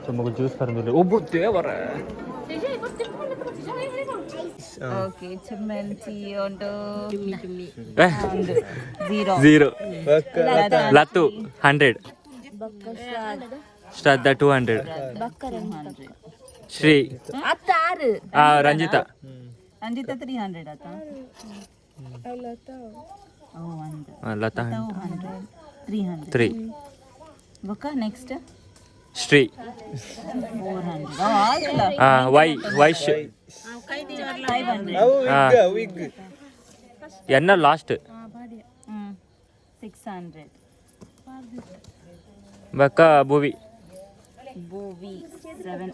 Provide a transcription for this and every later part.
ಸೊ ಮಗು ಜ್ಯೂಸ್ ಪರಂದಿಲ್ಲ ಒಬ್ಬ ದೇವರ. ಓಕೆ, ಚುಮ್ಮೆಂಚಿ ಉಂಟು. 0. 0. ಲತು 100, ಶ್ರದ್ಧಾ 200, ಶ್ರೀ, ರಂಜಿತಾ. ರಂಜಿತಾ 300 ಆತ. ಓ, ಒಂದು. ಲತಾ. 200, 300. 3. ಬೊಕ್ಕ ನೆಕ್ಸ್ಟ್? ಶ್ರೀ. 400 ಆಗಲ್ಲ. ವೈ ವೈಶ್. 500. ಎನ್ನ ಲಾಸ್ಟ್. 600. ಬಕ್ಕ ಭುವಿ. ಭೂವಿ 7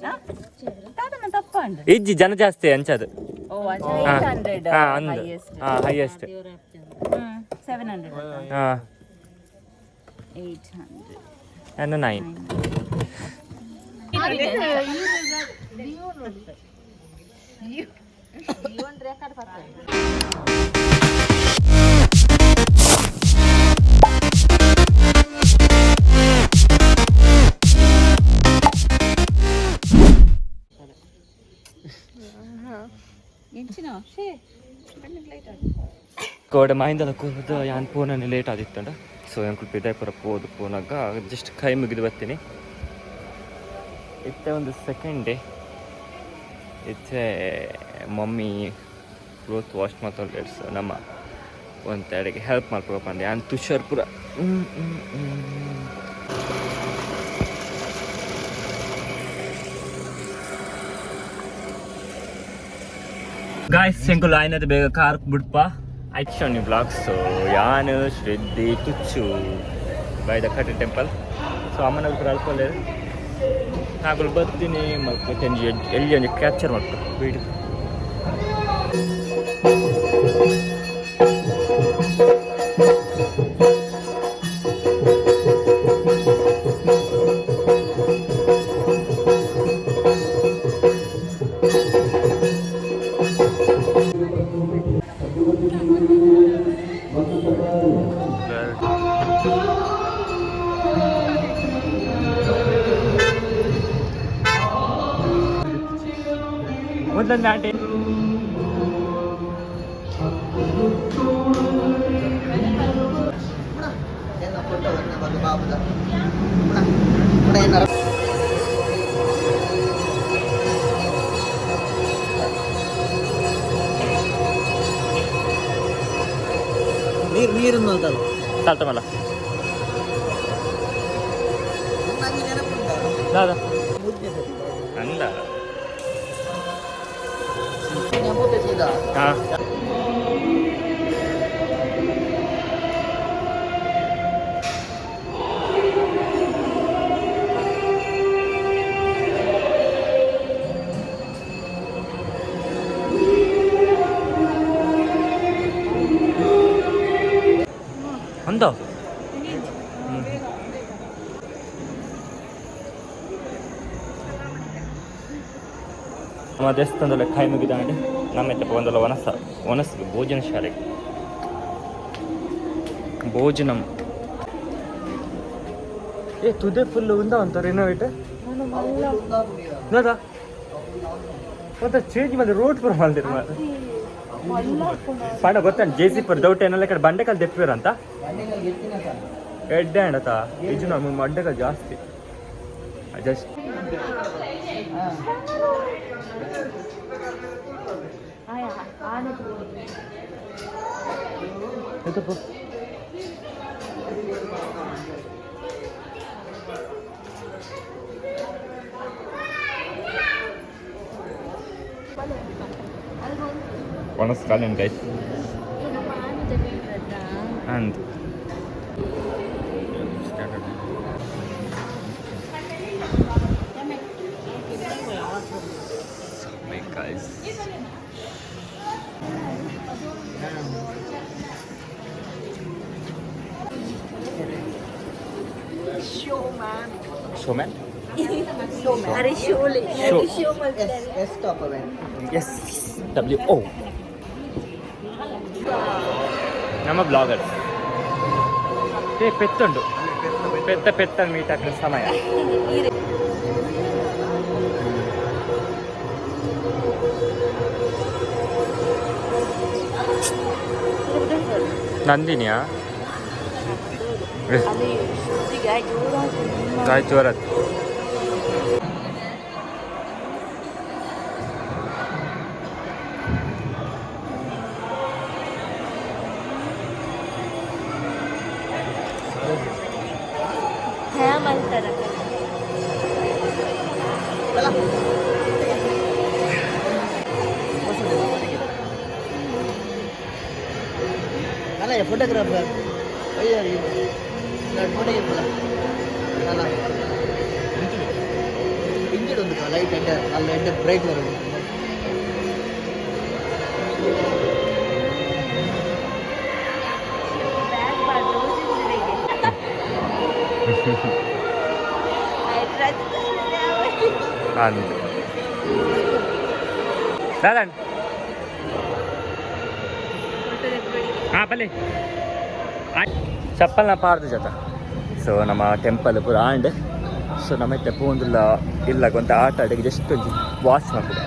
ತಾತನ ತಪ್ಪಂಡು. ಇಜ್ಜಿ, ಜನ ಜಾಸ್ತಿ ಅಂಚದು. ಓ, 800. ಹಾ, ಅಂದ್. ಹೈಯೆಸ್ಟ್. ಹಾ, ಹೈಯೆಸ್ಟ್. 700. ಹಾ. 800. ಎನ್ನ 9. ಎಂಚಿನ ಶೇ. ಕೋಡೆ ಮಹಿಂದಲ ಕೂದ ಯಾನ್ ಪೋನನೆ ಲೇಟ್ ಆದಿತ್ತಂಡ. ಸೊ ಎಂಕುಲು ಪಿದಾಯ್ಪುರ ಪೋದು ಪೋನಾಗ ಜಸ್ಟ್ ಕೈ ಮುಗಿದು ಬರ್ತೀನಿ. ಇತ್ತೆ ಒಂದು ಸೆಕೆಂಡ್ ಡೇ. ಇತ್ತೆ ಮಮ್ಮಿ ಕ್ಲೋತ್ ವಾಶ್ ಮಾತೊಂದು. ಸೊ ನಮ್ಮ ಒಂದು ಅಡಿಗೆ ಹೆಲ್ಪ್ ಮಾಡ್ಕೊಳಪ್ಪ ಅಂದೆ. ಯಾನ್ ತುಷಾರ್ ಪುರ. ಗಾಯ್ಸ್, ಎಂಕುಲು ಆಯ್ನದ ಬೇಗ ಕಾರ್ ಬಿಡ್ಪ ಆಯ್ತು ಬ್ಲಾಗ್ಸ್. ಯಾನ್, ಶ್ರದ್ಧಿ, ತುಚ್ಚು ಬೈ the Kateel temple. So ಅಮ್ಮನ ಅಲ್ಕೊಳ್ಳೇರು ನಾಗಳು ಬರ್ತೀನಿ ಮಲ್ಪೆ. ಎಲ್ಲಿ ಒಂಜಿ ಕ್ಯಾಪ್ಚರ್ ಮಾಡ್ಕೊ ವೀಡಿಯೋ. ಮೊದಲೊಂದು ಆಂಟಿ. ನೀರು ನೀರನ್ನು ಅಂತಲ್ಲ. ತಾಳ್ತಮಲ್ಲ ದಾದಾ ಅಂದ. ಹಾಂ. ಅಂದ. ನಮ್ಮ ದೇವಸ್ಥಾನದಲ್ಲಿ ಕಾಯಿ ಮುಗಿದಾಂಡೆ ನಮ್ಮ ಎತ್ತಪ್ಪ ಒಂದಲ್ಲ ವನಸ ವನಸ್ ಭೋಜನ ಶಾಲೆ ಭೋಜನಂ. ಏ, ತುದೆ ಫುಲ್ ಉಂದ ಅಂತ ರಿನೋವೇಟ್ ನೋದ ಮತ್ತೆ ಚೇಂಜ್ ಮಾಡಿ ರೋಡ್ ಪೂರ ಮಲ್ದಿರ ಪಂಡ ಗೊತ್ತ ಜೆ ಸಿ ಪರ್ ದೌಟ್ ಏನಲ್ಲ ಕಡೆ ಬಂಡೆಕಲ್ ದೆಪ್ಪಿರ ಅಂತ ಎಡ್ಡೆ ಅಂಡತ ಇಜು ನಮ್ಮ ಮಂಡೆಕಲ್ ಜಾಸ್ತಿ ಜಸ್ಟ್. ಎತ್ತಪ್ಪ. ಒಣಸ್ಕಾಲ guys and my guys. Showman. ಅರೆ, ಶೋಲೆ. Show. S S top. S W O. ನಮ್ಮ ಬ್ಲಾಗರ್ಸ್. ಏ, ಪೆತ್ತುಂಡು, ಪೆತ್ತ ಪೆತ್ತ ಮೀಟ್ ಹಾಕಿದ ಸಮಯ. ನಂದಿನಿಯಾ? ಅಲ್ಲಿ ಶುದ್ಧಿಗೆ ಜೋರಾಗಿ. ಗಾಯ್ ಜೋರತ್. ಹ್ಯಾಮ್ ಅಂತಾರ. ಅಲ್ಲ, ಫೋಟೋಗ್ರಾಫರ್ ಅಯ್ಯೋ, ನಾನು ಫೋಟೋ ಇಪ್ಪಲ್ಲ ಅಲ್ಲ. ಇಂಜಿಡ್ ಒಂದು ಲೈಟ್ ಎಡ್ಡೆ ಅಲ್ಲ, ಎಡ್ಡೆ ಬ್ರೈಟ್ ಬರೋದು. ಬ್ಯಾಗ್ ಬಾರ್ದು. ಅಂದ್ ದಾದಣ್ಣ. ಹಾಂ, ಬಲ್ಲಿ ಚಪ್ಪಲ್ನ ಪಾರ್ದು ಜೊತೆ. ಸೊ ನಮ್ಮ ಟೆಂಪಲ್ ಪೂರ ಆಂಡ್. ಸೊ ನಮ್ಮ ಇತ್ತೆ ಪೂಂದುಲ್ಲ ಇಲ್ಲ ಗೊಂತ ಆಟ ಆಡಿಗೆ ಜಸ್ಟ್ ಒಂಜಿ ವಾಚ್ ಮಾಡ್ತದೆ.